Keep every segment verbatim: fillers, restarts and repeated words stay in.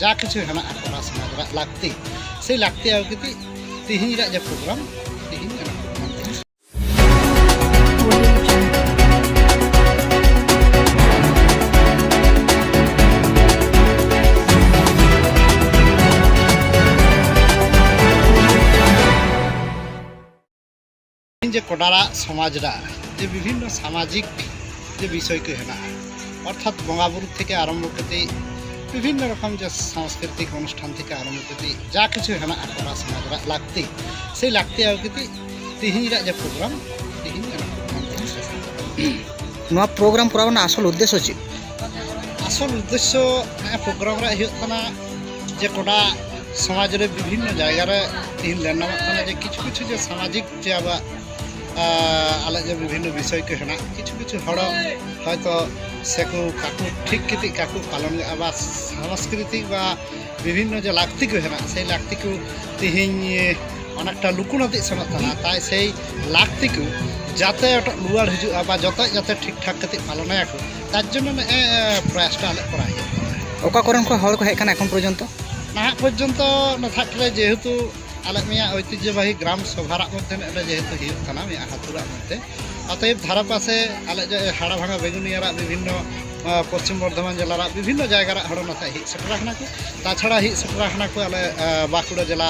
ᱡᱟ ᱠᱤᱪᱷᱩ ᱦᱮᱱᱟᱜᱼᱟ ᱠᱚᱲᱟ ᱥᱚᱢᱟᱡᱽ ᱨᱮᱱᱟᱜ ᱞᱟᱹᱠᱛᱤ, ᱥᱮᱭ ᱞᱟᱹᱠᱛᱤ ᱟᱹᱜᱩ ᱠᱟᱛᱮ ᱛᱤᱦᱤᱧ ᱨᱮᱭᱟᱜ ᱡᱮ ᱯᱨᱳᱜᱨᱟᱢ, ᱛᱤᱦᱤᱧ ᱚᱱᱟ ᱯᱨᱳᱜᱨᱟᱢ ᱛᱤᱦᱤᱧ᱾ ᱛᱤᱦᱤᱧ ᱡᱮ ᱠᱚᱰᱟᱨᱟᱜ ᱥᱚᱢᱟᱡᱽ ᱨᱮ ᱡᱮ ᱵᱤᱵᱷᱤᱱᱱᱚ ᱥᱟᱢᱟᱡᱤᱠ ᱡᱮ ᱵᱤᱥᱚᱭ ᱠᱚ ᱦᱮᱱᱟᱜᱼᱟ, ᱚᱨᱛᱷᱟᱛ ᱵᱚᱸᱜᱟ ᱵᱩᱨᱩ ᱛᱷᱮᱠᱮ ᱟᱨᱟᱢᱵᱷᱚ ᱠᱟᱛᱮ ᱵᱤᱵᱷᱤᱱᱱᱚ ᱨᱚᱠᱚᱢ ᱡᱮ ᱥᱟᱝᱥᱠᱨᱤᱛᱤᱠ ᱚᱱᱩᱥᱴᱷᱟᱱ ᱛᱷᱮᱠᱮ ᱟᱨᱟᱢᱵᱷᱚ ᱠᱟᱛᱮ ᱡᱟ ᱠᱤᱪᱷᱩ ᱦᱮᱱᱟᱜᱼᱟ ᱠᱚᱲᱟ ᱥᱚᱢᱟᱡᱽ ᱨᱮᱭᱟᱜ ᱞᱟᱹᱠᱛᱤ, ᱥᱮᱭ ᱞᱟᱹᱠᱛᱤ ᱟᱹᱜᱩ ᱠᱟᱛᱮ ᱛᱤᱦᱤᱧ ᱨᱮᱭᱟᱜ ᱡᱮ ᱯᱨᱳᱜᱨᱟᱢ, ᱛᱤᱦᱤᱧ ᱚᱱᱟ ᱯᱨᱳᱜᱨᱟᱢ ᱛᱤᱦᱤᱧ ᱥᱮᱥ ᱮᱱᱟ᱾ ᱱᱚᱣᱟ ᱯᱨᱳᱜᱨᱟᱢ ᱠᱚᱨᱟᱣ ᱨᱮᱱᱟᱜ ᱟᱥᱚᱞ ᱩᱫᱽᱫᱮᱥᱥᱚ ᱪᱮᱫ? ᱟᱥᱚᱞ ᱩᱫᱽᱫᱮᱥᱥᱚ ᱱᱚᱣᱟ ᱯᱨᱳᱜᱨᱟᱢ ᱨᱮᱭᱟᱜ ᱦᱩᱭᱩᱜ ᱠᱟᱱᱟ ᱡᱮ ᱠᱚᱲᱟ ᱥᱚᱢᱟᱡᱽ ᱨᱮ ᱵᱤᱵᱷᱤᱱᱱᱚ ᱡᱟᱭᱜᱟ ᱨᱮ ᱛᱤᱦᱤᱧ ᱧᱮᱞ ᱧᱟᱢᱚᱜ ᱠᱟᱱᱟ ᱡᱮ ᱠᱤᱪᱷᱩ ᱠᱤᱪᱷᱩ ᱡᱮ ᱥᱟᱢᱟᱡᱤᱠ ᱡᱮ ᱟᱵᱚᱣᱟᱜ, ᱟᱸ, ᱟᱞᱮ ᱡᱮ ᱵᱤᱵᱷᱤᱱᱱᱚ ᱵᱤᱥᱚᱭ ᱠᱚ ᱦᱮᱱᱟᱜ, ᱠᱤᱪᱷᱩ ᱠᱤᱪᱷᱩ ᱦᱚᱲ ᱦᱚᱭᱛᱚ ᱥᱮᱠᱚ ᱠᱟᱠᱚ ᱴᱷᱤᱠ ᱠᱟᱛᱮ ᱠᱟᱠᱚ ᱯᱟᱞᱚᱱ ᱮᱫᱟ ᱵᱟ ᱥᱟᱝᱥᱠᱨᱤᱛᱤᱠ ᱵᱟ ᱵᱤᱵᱷᱤᱱᱱᱚ ᱡᱮ ᱞᱟᱹᱠᱛᱤ ᱠᱚ ᱦᱮᱱᱟᱜ, ᱥᱮᱭ ᱞᱟᱹᱠᱛᱤ ᱠᱚ ᱛᱤᱦᱤᱧ ᱚᱱᱮᱠᱴᱟ ᱞᱩᱠᱩ ᱱᱟᱹᱛᱤᱡ ᱥᱮᱱᱚᱜ ᱠᱟᱱᱟ᱾ ᱛᱟᱭ ᱥᱮᱭ ᱞᱟᱹᱠᱛᱤ ᱠᱚ ᱡᱟᱛᱮ ᱚᱴᱚᱜ ᱨᱩᱣᱟᱹᱲ ᱦᱤᱡᱩᱜᱼᱟ ᱵᱟ ᱡᱚᱛᱚ ᱡᱟᱛᱮ ᱴᱷᱤᱠ ᱴᱷᱟᱠ ᱠᱟᱛᱮ ᱯᱟᱞᱚᱱᱟᱭᱟᱠᱚ, ᱛᱟᱨ ᱡᱚᱱᱱᱚ ᱱᱮᱜᱼᱮ, ᱮ, ᱯᱨᱚᱭᱟᱥᱴᱟ ᱟᱞᱮ ᱠᱚᱨᱟᱣ ᱦᱩᱭᱩᱜ ᱠᱟᱱᱟ᱾ ᱚᱠᱟ ᱠᱚᱨᱮᱱ ᱠᱚ ᱦᱚᱲ ᱠᱚ ᱦᱮᱡ ᱟᱠᱟᱱᱟ ᱮᱠᱷᱚᱱ ᱯᱚᱨᱡᱚᱱᱛᱚ? ᱱᱟᱦᱟᱜ ᱯᱚᱨᱡᱚᱱᱛᱚ ᱱᱚᱛᱷᱟᱴ ᱨᱮ ᱡᱮᱦᱮᱛᱩ ᱟᱞᱮ ᱢᱮᱭᱟ ᱳᱭᱛᱤᱦᱡᱚᱵᱟᱦᱤ ᱜᱨᱟᱢ ᱥᱚᱵᱷᱟ ᱨᱟᱜ ᱢᱚᱫᱽᱫᱷᱮ ᱱᱚᱰᱮ ᱡᱮᱦᱮᱛᱩ ᱦᱩᱭᱩᱜ ᱠᱟᱱᱟ ᱢᱮᱭᱟ ᱟᱹᱛᱩ ᱨᱟᱜ ᱢᱚᱫᱽᱫᱷᱮ, ᱚᱛᱚᱭᱮᱵ ᱫᱷᱟᱨᱮ ᱯᱟᱥᱮ ᱟᱞᱮ ᱡᱮ ᱦᱟᱲᱟ ᱵᱷᱟᱝᱟ ᱵᱮᱜᱩᱱᱤᱭᱟ ᱨᱟᱜ ᱵᱤᱵᱷᱤᱱᱱᱚ, ᱟᱸ, ᱯᱚᱥᱪᱤᱢ ᱵᱚᱨᱫᱷᱚᱢᱟᱱ ᱡᱮᱞᱟ ᱨᱟᱜ ᱵᱤᱵᱷᱤᱱᱱᱚ ᱡᱟᱭᱜᱟ ᱨᱟᱜ ᱦᱚᱲ ᱱᱚᱛᱮ ᱦᱮᱡ ᱥᱮᱴᱮᱨ ᱟᱠᱟᱱᱟ ᱠᱚ᱾ ᱛᱟᱪᱷᱟᱲᱟ ᱦᱮᱡ ᱥᱮᱴᱮᱨ ᱟᱠᱟᱱᱟ ᱠᱚ ᱟᱞᱮ, ᱟᱸ, ᱵᱟᱸᱠᱩᱲᱟ ᱡᱮᱞᱟ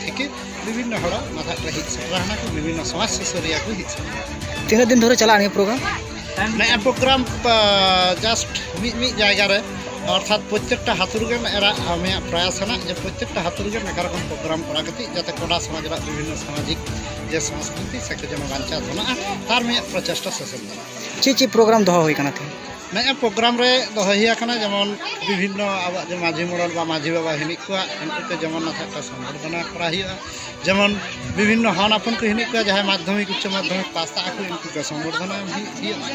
ᱛᱷᱮᱠᱮ ᱵᱤᱵᱷᱤᱱᱱᱚ ᱦᱚᱲ ᱱᱚᱛᱷᱟᱴ ᱨᱮ ᱦᱮᱡ ᱥᱮᱴᱮᱨ ᱟᱠᱟᱱᱟ ᱠᱚ, ᱵᱤᱵᱷᱤᱱᱱᱚ ᱥᱚᱢᱟᱡᱽ ᱥᱩᱥᱟᱹᱨᱤᱭᱟᱹ ᱠᱚ ᱦᱮᱡ ᱥᱮᱴᱮᱨ ᱟᱠᱟᱱᱟ᱾ ᱛᱤᱱᱟᱹᱜ ᱫᱤᱱ ᱫᱷᱚᱨᱮ ᱪᱟᱞᱟᱜᱼᱟ ᱱᱤᱭᱟᱹ ᱯᱨᱳᱜᱨᱟᱢ? ᱱᱤᱭᱟᱹ ᱯᱨᱳᱜᱨᱟᱢ, ᱟᱸ, just ᱢᱤᱫ ᱢᱤᱫ ᱡᱟᱭᱜᱟ ᱨᱮ, ᱚᱨᱛᱷᱟᱛ ᱯᱨᱚᱛᱛᱮᱠᱴᱟ ᱟᱹᱛᱩ ᱨᱮᱜᱮ ᱮᱨᱟ ᱟᱢᱮᱭᱟᱜ ᱯᱨᱚᱭᱟᱥ ᱦᱮᱱᱟᱜ ᱡᱮ ᱯᱨᱚᱛᱛᱮᱠᱴᱟ ᱟᱹᱛᱩ ᱨᱮᱜᱮ ᱱᱟᱱᱟ ᱨᱚᱠᱚᱢ ᱯᱨᱳᱜᱨᱟᱢ ᱠᱚᱨᱟᱣ ᱠᱟᱛᱮ ᱡᱟᱛᱮ ᱠᱚᱲᱟ ᱥᱚᱢᱟᱡᱽ ᱨᱮᱱᱟᱜ ᱵᱤᱵᱷᱤᱱᱱᱚ ᱥᱟᱢᱟᱡᱤᱠ ᱡᱮ ᱥᱚᱝᱥᱠᱨᱤᱛᱤ ᱥᱮᱠᱚ ᱡᱮᱱᱚ ᱵᱟᱧᱪᱟᱣ ᱫᱚᱦᱚ ᱱᱟ, ᱛᱟᱨ ᱢᱤᱫ ᱯᱨᱚᱪᱮᱥᱴᱟ ᱥᱮᱥᱮᱱ ᱫᱚ᱾ ᱪᱮᱫ ᱪᱮᱫ ᱯᱨᱳᱜᱨᱟᱢ ᱫᱚᱦᱚ ᱦᱩᱭ ᱠᱟᱱᱟ ᱛᱮᱦᱮᱧ? ᱱᱤᱭᱟᱹ ᱯᱨᱳᱜᱨᱟᱢ ᱨᱮ ᱫᱚᱦᱚ ᱦᱩᱭ ᱟᱠᱟᱱᱟ ᱡᱮᱢᱚᱱ ᱵᱤᱵᱷᱤᱱᱱᱚ ᱟᱵᱚᱣᱟᱜ ᱡᱮ ᱢᱟᱹᱡᱷᱤ ᱢᱚᱰᱚᱞ ᱵᱟ ᱢᱟᱹᱡᱷᱤ ᱵᱟᱵᱟ ᱦᱮᱱᱤᱡ ᱠᱚᱣᱟ, ᱩᱱᱠᱩ ᱠᱚ ᱡᱮᱢᱚᱱ ᱱᱟᱛᱷᱟ ᱠᱚ ᱥᱚᱢᱵᱚᱨᱫᱷᱚᱱᱟ ᱠᱚᱨᱟᱣ ᱦᱩᱭᱩᱜᱼᱟ᱾ ᱡᱮᱢᱚᱱ ᱵᱤᱵᱷᱤᱱᱱᱚ ᱦᱚᱱ ᱦᱚᱯᱚᱱ ᱠᱚ ᱦᱮᱱᱤᱡ ᱠᱚᱣᱟ ᱡᱟᱦᱟᱸᱭ ᱢᱟᱫᱽᱫᱷᱚᱢᱤᱠ ᱩᱪᱪᱚ ᱢᱟᱫᱽᱫᱷᱚᱢᱤᱠ ᱯᱟᱥ ᱟᱠᱚ, ᱩᱱᱠᱩ ᱠᱚ ᱥᱚᱢᱵᱚᱨᱫᱷᱚᱱᱟ ᱮᱢ ᱦᱩᱭᱩᱜ ᱦᱩᱭᱩᱜᱼᱟ᱾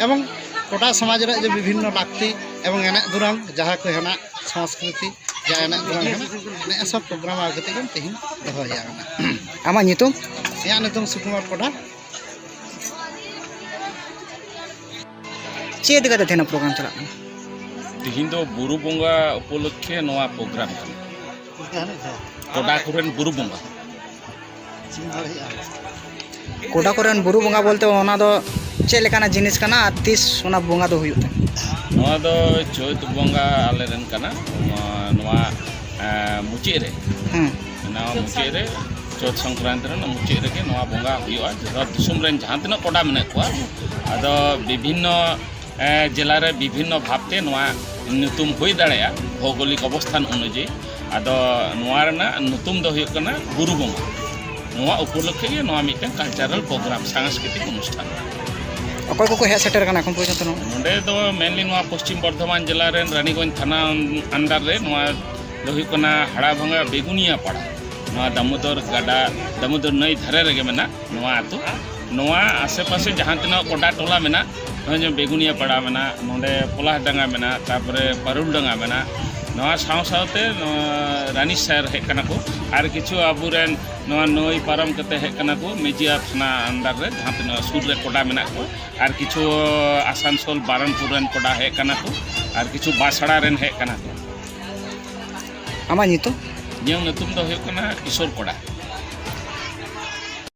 ᱮᱵᱚᱝ ᱠᱚᱴᱟ ᱥᱚᱢᱟᱡᱽ ᱨᱮᱭᱟᱜ ᱡᱮ ᱵᱤᱵᱷᱤᱱᱱᱚ ᱞᱟᱹᱠᱛᱤ ᱮᱵᱚᱝ ᱮᱱᱮᱡ ᱫᱩᱨᱟᱝ ᱡᱟᱦᱟᱸ ᱠᱚ ᱦᱮᱱᱟᱜ, ᱥᱚᱝᱥᱠᱨᱤᱛᱤ ᱡᱟ ᱮᱱᱮᱡ ᱫᱩᱨᱟᱝ ᱦᱮᱱᱟᱜ, ᱱᱮᱜᱼᱮ ᱥᱚᱵ ᱯᱨᱳᱜᱨᱟᱢ ᱟᱹᱜᱩ ᱠᱟᱛᱮ ᱜᱮ ᱛᱮᱦᱮᱧ ᱫᱚᱦᱚ ᱦᱩᱭ ᱟᱠᱟᱱᱟ᱾ ᱟᱢᱟᱜ ᱧᱩᱛᱩᱢ? ᱤᱧᱟᱹᱜ ᱧᱩᱛᱩᱢ ᱥᱩᱠᱩᱢᱟᱨ ᱯᱚᱰᱟ᱾ ᱪᱮᱫ ᱤᱫᱤ ᱠᱟᱛᱮ ᱛᱮᱦᱮᱧ ᱯᱨᱳᱜᱨᱟᱢ ᱪᱟᱞᱟᱜ ᱠᱟᱱᱟ? ᱛᱤᱦᱤᱧ ᱫᱚ ᱵᱩᱨᱩ ᱵᱚᱸᱜᱟ ᱩᱯᱚᱞᱚᱠᱠᱷᱮ ᱱᱚᱣᱟ ᱯᱨᱳᱜᱨᱟᱢ ᱠᱟᱱᱟ᱾ ᱠᱚᱰᱟ ᱠᱚᱨᱮᱱ ᱵᱩᱨᱩ ᱵᱚᱸᱜᱟ᱾ ᱠᱚᱰᱟ ᱠᱚᱨᱮᱱ ᱵᱩᱨᱩ ᱵᱚᱸᱜᱟ ᱵᱚᱞᱛᱮ ᱚᱱᱟ ᱫᱚ ᱪᱮᱫ ᱞᱮᱠᱟᱱᱟᱜ ᱡᱤᱱᱤᱥ ᱠᱟᱱᱟ ᱟᱨ ᱛᱤᱥ ᱚᱱᱟ ᱵᱚᱸᱜᱟ ᱫᱚ ᱦᱩᱭᱩᱜ ᱛᱮ? ᱱᱚᱣᱟ ᱫᱚ ᱪᱟᱹᱛ ᱵᱚᱸᱜᱟ ᱟᱞᱮ ᱨᱮᱱ ᱠᱟᱱᱟ᱾ ᱱᱚᱣᱟ, ᱱᱚᱣᱟ, ᱮᱸ, ᱢᱩᱪᱟᱹᱫ ᱨᱮ, ᱦᱮᱸ᱾ ᱱᱚᱣᱟ ᱢᱩᱪᱟᱹᱫ ᱨᱮ, ᱪᱟᱹᱛ ᱥᱚᱝᱠᱨᱟᱱᱛᱤ ᱨᱮᱱᱟᱜ ᱢᱩᱪᱟᱹᱫ ᱨᱮᱜᱮ ᱱᱚᱣᱟ ᱵᱚᱸᱜᱟ ᱦᱩᱭᱩᱜᱼᱟ᱾ ᱡᱚᱛᱚ ᱫᱤᱥᱚᱢ ᱨᱮᱱ ᱡᱟᱦᱟᱸ ᱛᱤᱱᱟᱹᱜ ᱠᱚᱰᱟ ᱢᱮᱱᱟᱜ ᱠᱚᱣᱟ, ᱟᱫᱚ ᱵᱤᱵᱷᱤᱱᱱᱚ ᱮ, ᱡᱮᱞᱟ ᱨᱮ ᱵᱤᱵᱷᱤᱱᱱᱚ ᱵᱷᱟᱵᱽ ᱛᱮ ᱱᱚᱣᱟ ᱧᱩᱛᱩᱢ ᱦᱩᱭ ᱫᱟᱲᱮᱭᱟᱜᱼᱟ, ᱵᱷᱳᱜᱳᱞᱤᱠ ᱚᱵᱚᱥᱛᱷᱟᱱ ᱚᱱᱩᱡᱟᱭᱤ᱾ ᱟᱫᱚ ᱱᱚᱣᱟ ᱨᱮᱱᱟᱜ ᱧᱩᱛᱩᱢ ᱫᱚ ᱦᱩᱭᱩᱜ ᱠᱟᱱᱟ ᱵᱩᱨᱩ ᱵᱚᱸᱜᱟ᱾ ᱱᱚᱣᱟ ᱩᱯᱚᱞᱚᱠᱠᱷᱮ ᱜᱮ ᱱᱚᱣᱟ ᱢᱤᱫᱴᱟᱝ ᱠᱟᱞᱪᱟᱨᱟᱞ ᱯᱨᱳᱜᱨᱟᱢ, ᱥᱟᱝᱥᱠᱨᱤᱛᱤᱠ ᱚᱱᱩᱥᱴᱷᱟᱱ᱾ ᱚᱠᱚᱭ ᱠᱚᱠᱚ ᱦᱮᱡ ᱥᱮᱴᱮᱨ ᱟᱠᱟᱱᱟ ᱮᱠᱷᱚᱱ ᱯᱚᱨᱡᱚᱱᱛᱚ ᱱᱚᱣᱟ? ᱱᱚᱰᱮ ᱫᱚ ᱢᱮᱱᱞᱤ ᱱᱚᱣᱟ ᱯᱚᱥᱪᱤᱢ ᱵᱚᱨᱫᱷᱚᱢᱟᱱ ᱡᱮᱞᱟ ᱨᱮᱱ ᱨᱟᱱᱤᱜᱚᱸᱡᱽ ᱛᱷᱟᱱᱟ ᱟᱱᱰᱟᱨ ᱨᱮ ᱱᱚᱣᱟ ᱫᱚ ᱦᱩᱭᱩᱜ ᱠᱟᱱᱟ ᱦᱟᱲᱟᱵᱷᱟᱸᱜᱟ ᱵᱮᱜᱩᱱᱤᱭᱟ ᱯᱟᱲᱟ, ᱱᱚᱣᱟ ᱫᱟᱢᱳᱫᱚᱨ ᱜᱟᱰᱟ, ᱫᱟᱢᱳᱫᱚᱨ ᱱᱟᱹᱭ ᱫᱷᱟᱨᱮ ᱨᱮᱜᱮ ᱢᱮᱱᱟᱜ ᱱᱚᱣᱟ ᱟᱹᱛᱩ᱾ ᱱᱚᱣᱟ ᱟᱥᱮ ᱯᱟᱥᱮ ᱡᱟᱦᱟᱸ ᱛᱤᱱᱟᱹᱜ ᱠᱚᱰᱟ ᱴᱚᱞᱟ ᱢᱮᱱᱟᱜ, ᱱᱚᱜᱼᱚᱭ ᱡᱮ ᱵᱮᱜᱩᱱᱤᱭᱟ ᱯᱟᱲᱟ ᱢᱮᱱᱟᱜ, ᱱᱚᱰᱮ ᱯᱚᱞᱟᱥᱰᱟᱸᱜᱟ ᱢᱮᱱᱟᱜ, ᱛᱟᱨᱯᱚᱨᱮ ᱯᱟᱨᱩᱞᱰᱟᱸᱜᱟ ᱢᱮᱱᱟᱜ, ᱱᱚᱣᱟ ᱥᱟᱶ ᱥᱟᱶᱛᱮ ᱱᱚᱣᱟ ᱨᱟᱱᱤᱥᱟᱭᱟᱨ ᱦᱮᱡ ᱠᱟᱱᱟ ᱠᱚ, ᱟᱨ ᱠᱤᱪᱷᱩ ᱟᱵᱚᱨᱮᱱ ᱱᱚᱣᱟ ᱱᱟᱹᱭ ᱯᱟᱨᱚᱢ ᱠᱟᱛᱮ ᱦᱮᱡ ᱠᱟᱱᱟ ᱠᱚ ᱢᱮᱡᱤᱭᱟ ᱛᱷᱟᱱᱟ ᱟᱱᱰᱟᱨ ᱨᱮ, ᱡᱟᱦᱟᱸ ᱛᱤᱱᱟᱹᱜ ᱥᱩᱨ ᱨᱮ ᱠᱚᱰᱟ ᱢᱮᱱᱟᱜ ᱠᱚ, ᱟᱨ ᱠᱤᱪᱷᱩ ᱟᱥᱟᱱᱥᱳᱞ ᱵᱟᱨᱚᱱᱯᱩᱨ ᱨᱮᱱ ᱠᱚᱰᱟ ᱦᱮᱡ ᱠᱟᱱᱟ ᱠᱚ, ᱟᱨ ᱠᱤᱪᱷᱩ ᱵᱟᱥᱲᱟ ᱨᱮᱱ ᱦᱮᱡ ᱠᱟᱱᱟ ᱠᱚ᱾ ᱟᱢᱟᱜ ᱧᱩᱛᱩᱢ? ᱤᱧᱟᱹᱜ ᱧᱩᱛᱩᱢ ᱫᱚ ᱦᱩᱭᱩᱜ ᱠᱟᱱᱟ ᱠᱤᱥᱳᱨ ᱠᱚᱰᱟ᱾